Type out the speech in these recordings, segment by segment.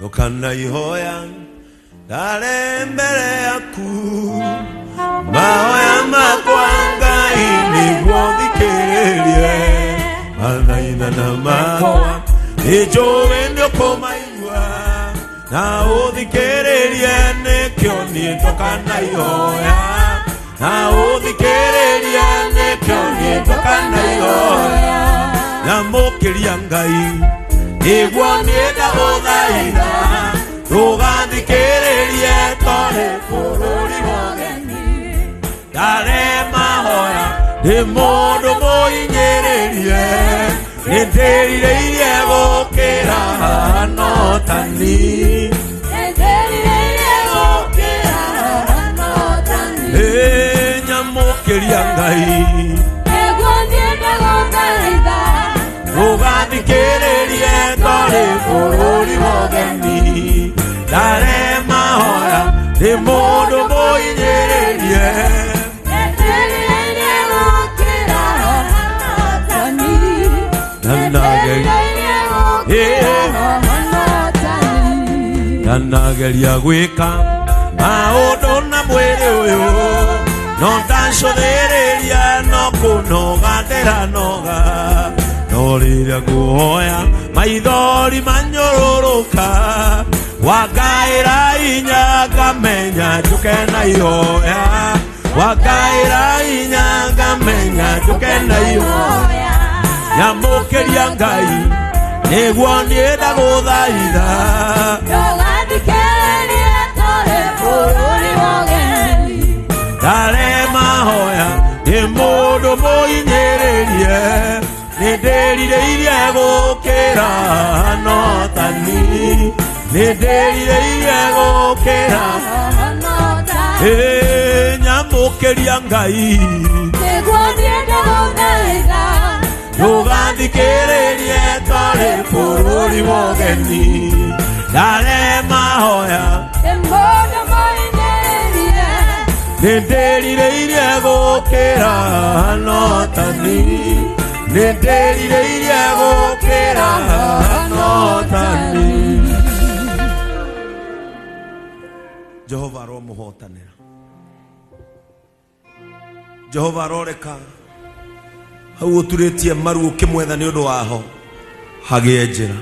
Ndũkana ihoya ndarĩ mbere yaku, mahoya makwa Ngai nĩguo thikĩrĩrie, mathaithana makwa nĩnjũĩ nĩũkũmaigua na ũthikĩrĩrie, nĩkĩo niĩ ndũkana ihoya na ũthikĩrĩrie, nĩkĩo niĩ ndũkana ihoya. Nyamũkĩria Ngai nĩguo niĩ ndagũthaitha, ndũgathikĩrĩrie tondũ bũrũri wogeni ndarĩ mahoya, ndĩ mũndũ mũhinyĩrĩrie, nĩndĩrirĩirie gũkĩra notani. Ĩ, nyamũkĩria Ngai ndũgathikĩrĩrie tondũ bũrũri wogeni ndarĩ mahoya, ndĩ mũndũ mũhinyĩrĩrie. Ndanageria gwĩka maũndũ na mwĩrĩ ũyũ, no ndacũthĩrĩria no kũnoga ndĩranoga, no rĩrĩa nguoya maithori manyũrũrũka, wangaĩra inya ngamenya njũke na ihoya, wangaĩra inya ngamenya njũke na ihoya. Nyamũkĩria Ngai nĩguo niĩ ndagũthaitha, ndarĩ mahoya, nĩ mũndũ mũhinyĩrĩrie, nĩndĩrirĩirie gũkĩra notani, nĩndĩrirĩirie gũkĩra. Ĩ, nyamũkĩria Ngai ndũgathikĩrĩrie tondũ bũrũri wogeni ndarĩ mahoya, nĩndĩrirĩirie gũkĩra notani, nĩndĩrirĩirie gũkĩra notani. Jehova aromũhotanĩra, Jehova aroreka hau ũturĩtie maru ũkĩmwetha nĩ ũndũ waho hagĩe njĩra.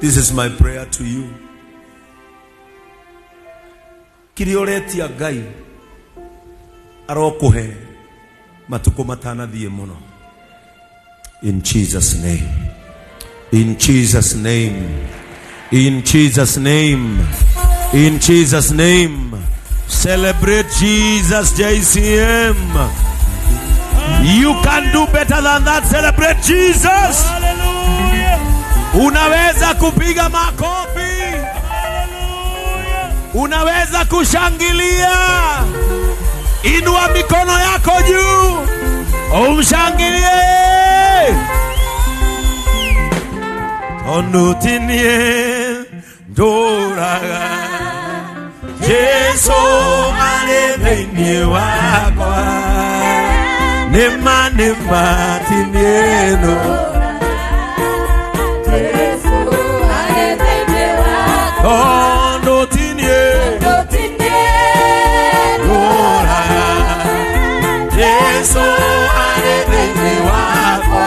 This is my prayer to you. Kĩrĩa ũretia Ngai arokũhe matukũ matanathiĩ mũno. In Jesus name, in Jesus name, in Jesus name, in Jesus name. Celebrate Jesus, JCM. You can do better than that. Celebrate Jesus. Hallelujah. Unaweza kupiga makofi, Hallelujah. unaweza kushangilia. Inua mikono yako juu, umshangilie. Tondu ti niĩ ndũraga, Jesu arĩ thĩinĩ wakwa, nĩma nĩma ti niĩ ndũraga, tondu ti niĩ ndũraga, Jesu arĩ thĩinĩ wakwa,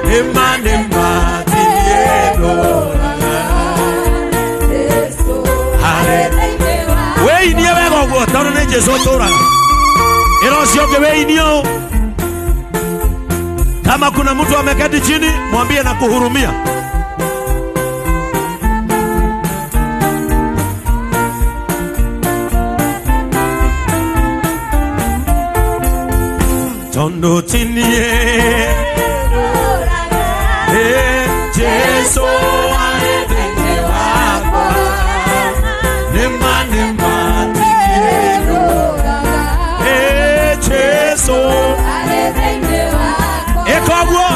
nĩma nĩma ti niĩ ndũraga. Wĩinie wega ũguo tondũ nĩ Jesu ũtũraga. Ĩra ũcio ũngĩ wĩinie ũũ. Kama kuna mtu ameketi chini, mwambie na kuhurumia. Tondu ti niĩ, Jesu arĩ thĩinĩ wakwa, nĩma nĩma ti niĩ ndũraga. Jesu ĩka ũguo.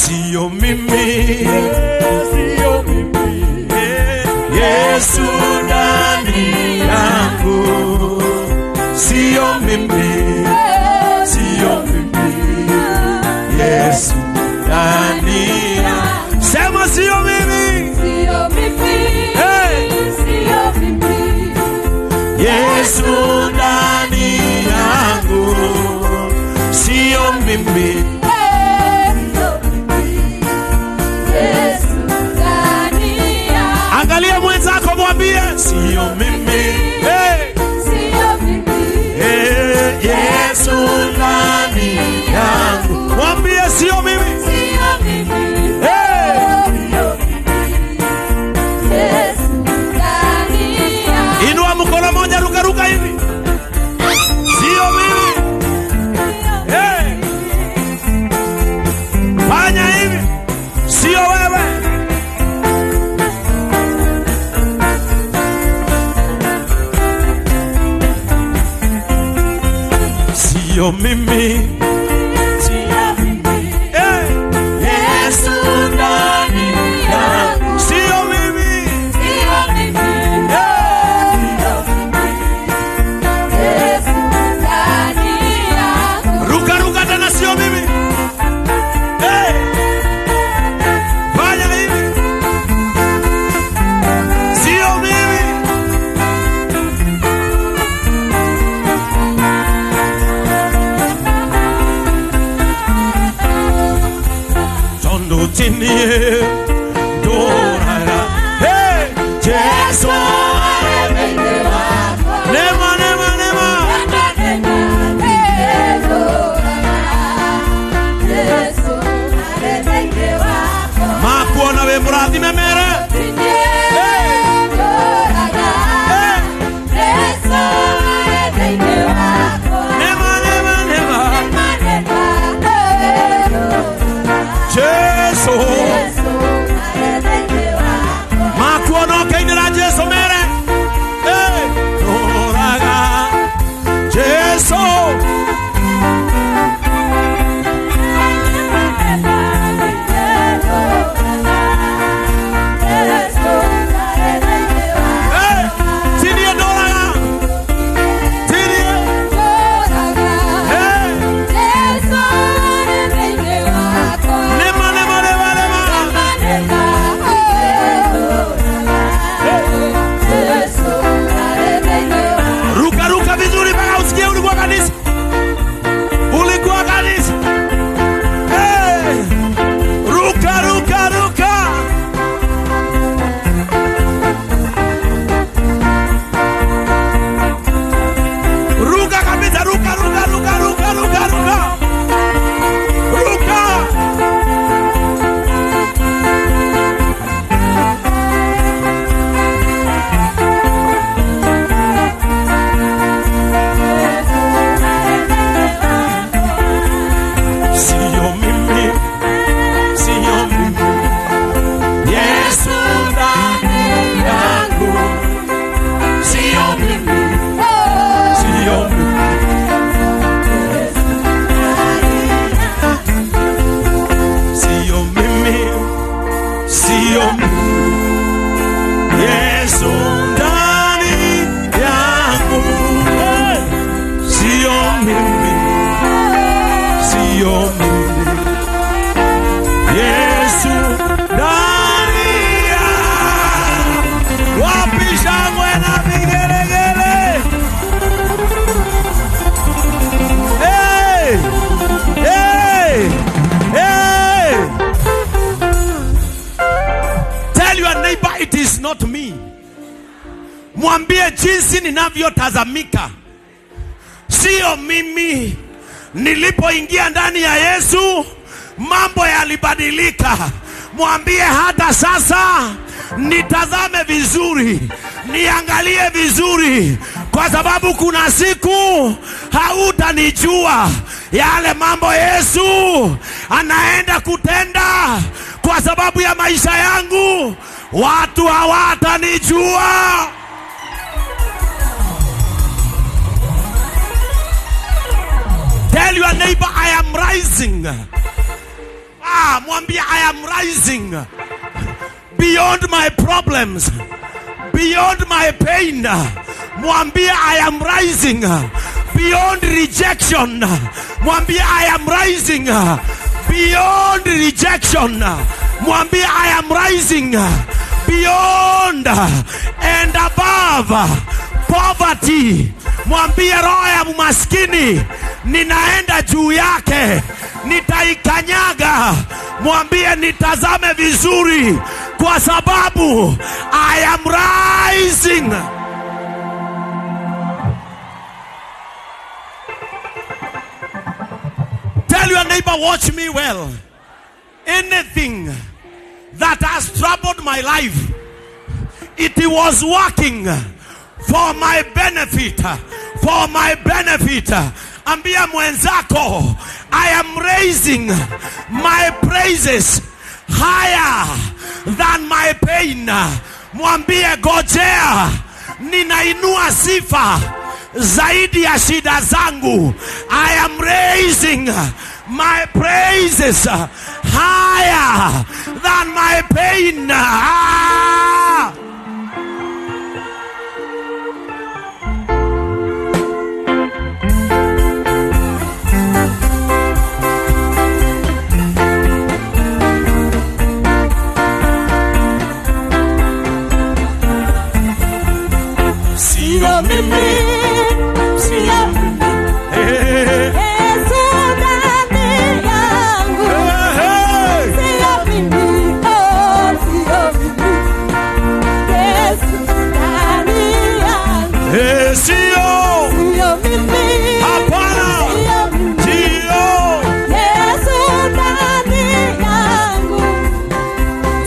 Sio mimi, Sio mimi. Yesu ndani yangu. Sio mimi, sio mimi, Yesu ndani yangu. Sema sio mimi. Sio mimi, Hey! sio mimi. Yesu ndani yangu, sio mimi. Sio mimi. Yesu ndani yangu. Angalia mwenzako, mwambie sio mimi. Hey! Sio mimi. Hey, Yesu ndani yangu, mwambie sio mimi. Sio mimi. Hey! Sio mimi. Yesu ndani yangu. Inua mkono moja, rukaruka hivi, sio mimi. Hey! Fanya hivi, sio wewe. Sio mimi, Sio mimi. hey! Yesu ndani yangu, sio mimi. Sio mimi. Hey! Sio mimi. Yesu ndani yangu. Ruka ruka tena, sio mimi. Hey! Fanya hivi, sio mimi. Tondu tinie ndũraga. Hey! Jesu nema nema nema. Makuona wĩ mũrathime mere. Hey! Nema nema nema. Jesu makuona ũkĩinĩra Jesu mere. Hey! Ndũraga Jesu. Hey! Tinie ndũraga. Tinie. Hey! Nema nema nema nema. Ruka ruka vizuri mpaka usikie ulikuwa kanisa. Ulikuwa kanisa. Hey! Ruka ruka ruka. Ruka kabisa, ruka ruka ruka ruka ruka ruka. Ruka. Sio mimi, sio mimi. Yesu ndani yangu. Sio mimi, sio mimi. Sio mimi, sio mimi. Yesu ndani yangu. Sio mimi, sio mimi. Yesu ndani yangu. Wapi shangwe na vigelegele? Hey! Hey! Hey! Tell your neighbor it is not me. Mwambie jinsi ninavyotazamika sio mimi. Nilipoingia ndani ya Yesu mambo yalibadilika. Mwambie hata sasa nitazame vizuri, niangalie vizuri, kwa sababu kuna siku hautanijua yale mambo Yesu anaenda kutenda kwa sababu ya maisha yangu, watu hawatanijua. Tell your neighbor, "I am rising." Ah, mwambie I am rising beyond my problems, beyond my pain. Mwambie I am rising beyond rejection. Mwambie I am rising beyond rejection. Mwambie I am rising beyond and above poverty. Mwambie roho ya umaskini ninaenda juu yake, nitaikanyaga. Mwambie nitazame vizuri, kwa sababu I am rising. Tell your neighbor, watch me well. Anything that has troubled my life, it was working for my benefit, for my benefit. Ambia mwenzako, I am raising my praises higher than my pain. Mwambie gojea, ninainua sifa zaidi ya shida zangu. I am raising my praises higher than my pain. Ah! Sio mimi, sio mimi. Hey, Yesu ndani yangu. hey, hey. Sio mimi, oh, sio mimi. Yesu ndani yangu. Eh, sio Sio mimi, hapana, sio mimi. sio Yesu ndani yangu.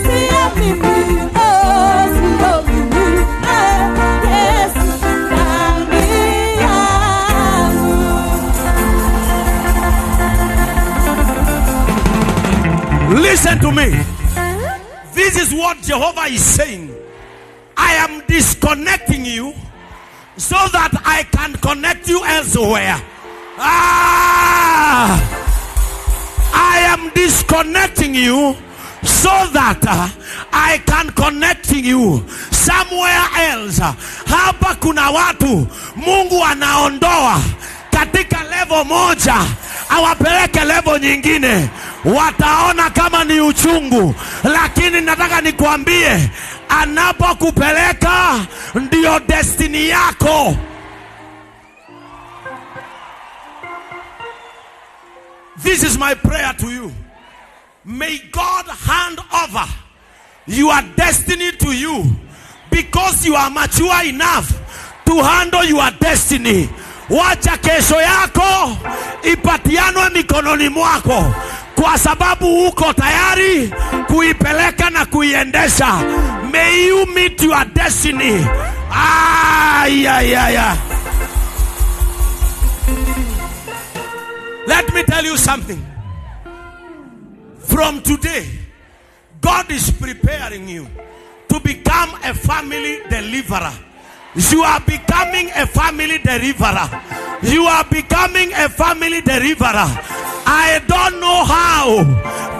Sio mimi, oh, sio mimi. Eh, Yesu ndani yangu. Listen to me. This is what Jehovah is saying. I am disconnecting you so that I can connect you elsewhere. Ah! I am disconnecting you so that I can connect you somewhere else. Hapa kuna watu Mungu anaondoa katika level moja awapeleke level nyingine, wataona kama ni uchungu, lakini nataka nikuambie, anapokupeleka ndiyo destiny yako. This is my prayer to you. May God hand over your destiny to you because you are mature enough to handle your destiny. Wacha kesho yako ipatianwe mikononi mwako kwa sababu uko tayari kuipeleka na kuiendesha. May you meet your destiny. Ah, yeah. Let me tell you something. From today, God is preparing you to become a family deliverer. You are becoming a family deliverer. You are becoming a family deliverer. I don't know how,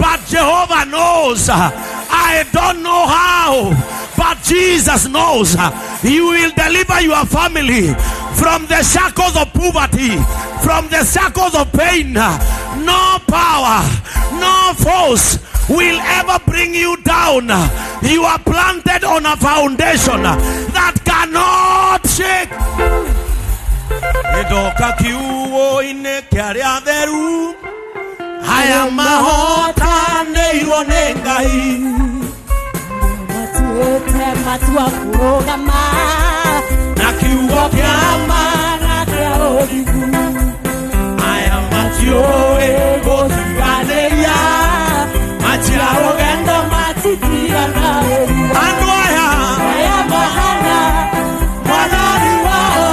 but Jehovah knows. I don't know how, but Jesus knows. You will deliver your family from the shackles of poverty, from the shackles of pain. No power, no force will ever bring you down. You are planted on a foundation that cannot shake. Ndoka kiugo-inĩ kĩa arĩa atheru aya mahotanĩirwo nĩ Ngai. Matuĩte matua kũrũgama Na kiugo kĩa ma na kĩa ũthingu. Aya matiũĩ gũtiganĩria Rũgendo matitiganagĩria. Andũ aya Aya mahana mwathani wao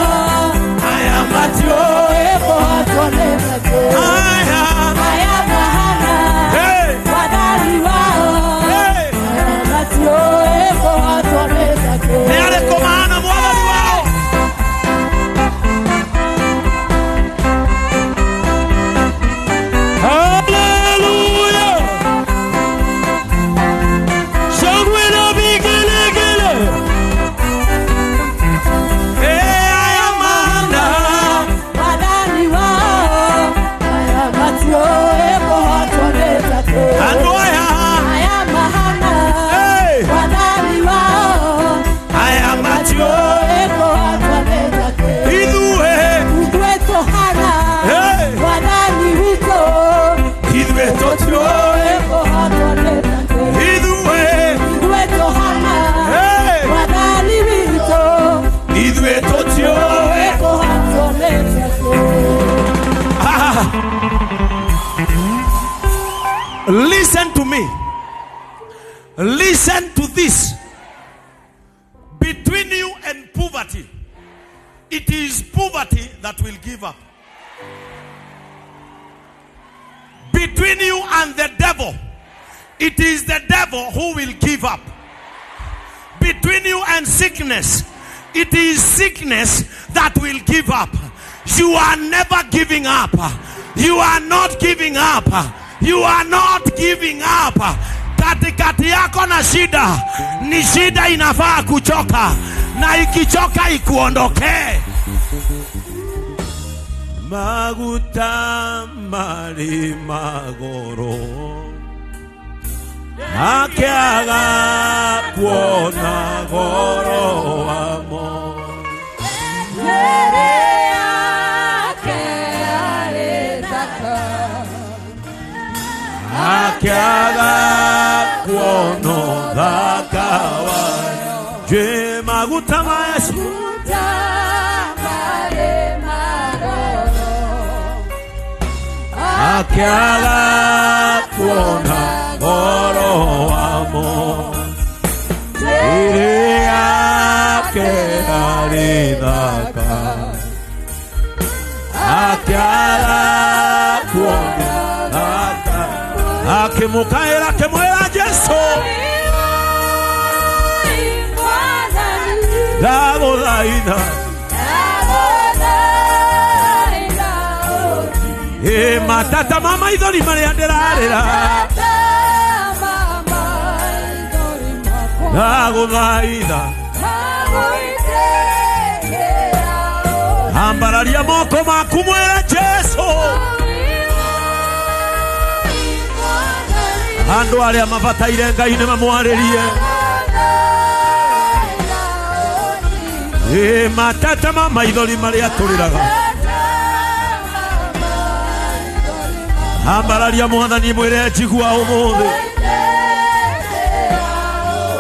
aya matiũĩ kũhotwo nĩ matu. Aya Aya mahana Hey! mwathani wao Hey! aya matiũĩ kũhotwo nĩ matu. Nĩ arĩkũ mahana mwathani wao? Ah! Listen to this. Between you and poverty, it is poverty that will give up. Between you and the devil, it is the devil who will give up. Between you and sickness, it is sickness that will give up. You are never giving up. You are not giving up. You are not giving up. Katikati yako na shida ni shida inafaa kuchoka, na ikichoka ikuondokee. Maguta mari magoro akĩaga kuona goro wamo. Mbere yake arĩ thaka. Akĩaga kuona ũthaka wayo. Je, maguta ma Yesu Maguta marĩ magoro. Akĩaga kuona goro wamo. Mbere yake arĩ thaka. Akĩaga kuona thaka. Akĩmũkaĩra akĩmwĩra Jesũ, ndagũthaitha ĩ matata ma maithori marĩa ndĩrarĩra, ndagũthaitha. Ambararia moko maku mwĩre Jesũ. Andũ arĩa mabataire Ngai nĩ mamwarĩrie. Ĩ matata ma maithori marĩa tũrĩraga, ambararia Mwathani mwĩre njigua ũmũthĩ.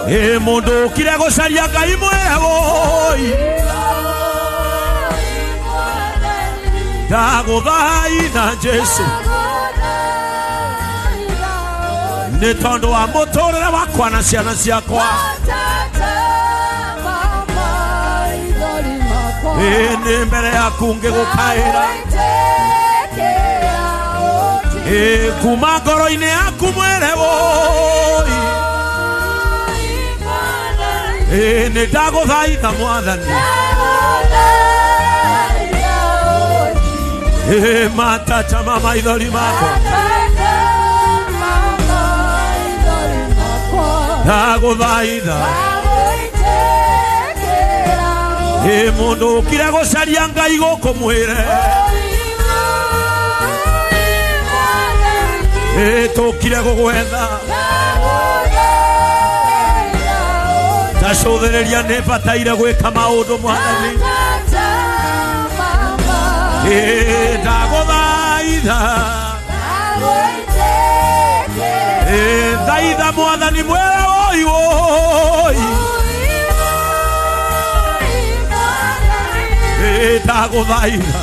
Ĩ mũndũ ũkire gũcaria Ngai mwĩre woi, ndagũthaitha Jesũ, nĩ tondũ wa mũtũrĩre wakwa na ciana ciakwa. Ĩ nĩ mbere yaku ngĩgũkaĩra. Ĩ kuma ngoro-inĩ yaku mwĩre woi, ĩ nĩ ndagũthaitha Mwathani. Ĩ matata ma maithori makwa, ndagũthaitha. Ĩ mũndũ ũkire gũcaria Ngai gũkũ mwĩre, ĩ tũkire gũgwetha. Ndacũthĩrĩria nĩ bataire gwĩka maũndũ Mwathani. Ĩ ndagũthaitha. Ĩ thaitha Mwathani mwĩre woi woi. Ĩ ndagũthaitha.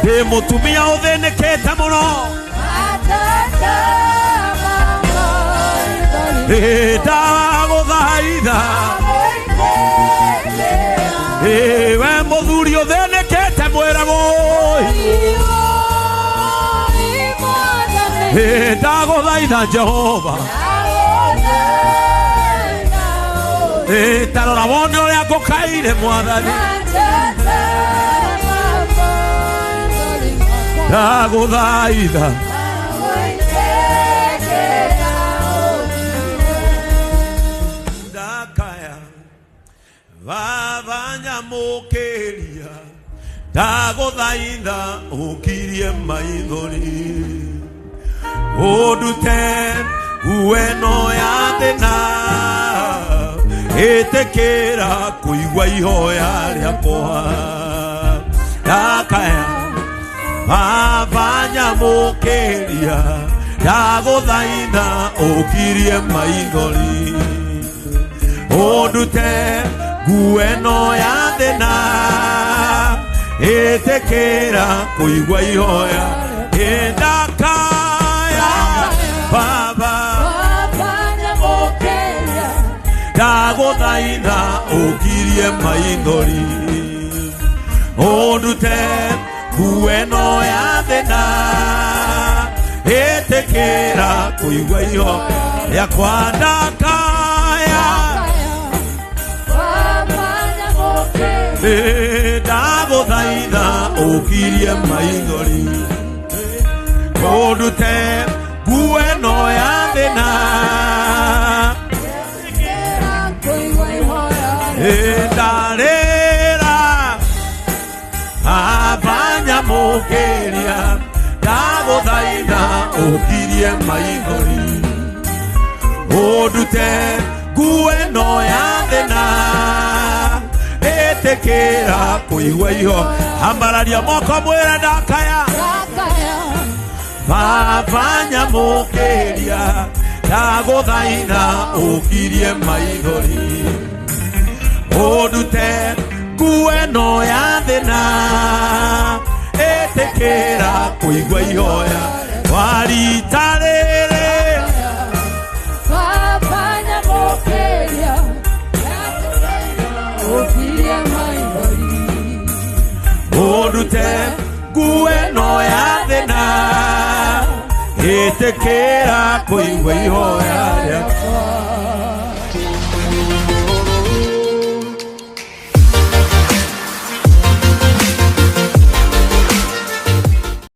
Ndĩ mũtumia ũthĩnĩkĩte mũno. Ĩ ndagũthaitha. Ĩ we mũthuri ũthĩnĩkĩte mwĩre woi. Ĩ ndagũthaitha Jehova. Ĩ ta rora wone ũrĩa ngũkaire Mwathani. Ndagũthaitha. Ndakaya baba nyamũkĩria, ndagũthaitha ũkirie maithori, ũndute nguo ĩno ya thĩna, ĩtĩkĩra kũigua ihoya rĩakwa. Ndakaya baba nyamũkĩria, ndagũthaitha ũkirie maithori, ũndute nguo ĩno ya thĩna, ĩtĩkĩra kũigua ihoya. Ĩ ndakaya Baba Baba nyamũkĩria Ndagũthaitha ũkirie maithori ũndute nguo ĩno ya thĩna ĩtĩkĩra kũigua iho rĩakwa ndakaya. Baba nyamũkĩria Ĩ, ndagũthaitha ũkirie maithori ũndute nguo ĩno ya thĩna Ĩtĩkĩra kũigua ihoya ndarĩra Baba nyamũkĩria ndagũthaitha ũkirie maithori ũndute nguo ĩno ya thĩna ĩtĩkĩra kũigua iho ambararia moko mwĩre ndakaya Ndakaya Baba nyamũkĩria ndagũthaitha ũkirie maithori ũndute nguo ĩno ya thĩna ĩtĩkĩra kũigua ihoya warita rĩrĩ. Baba nyamũkĩria ũkirie maithori Ũndute nguo ĩno ya thĩna ĩtĩkĩra kũigua ihoya rĩakwa.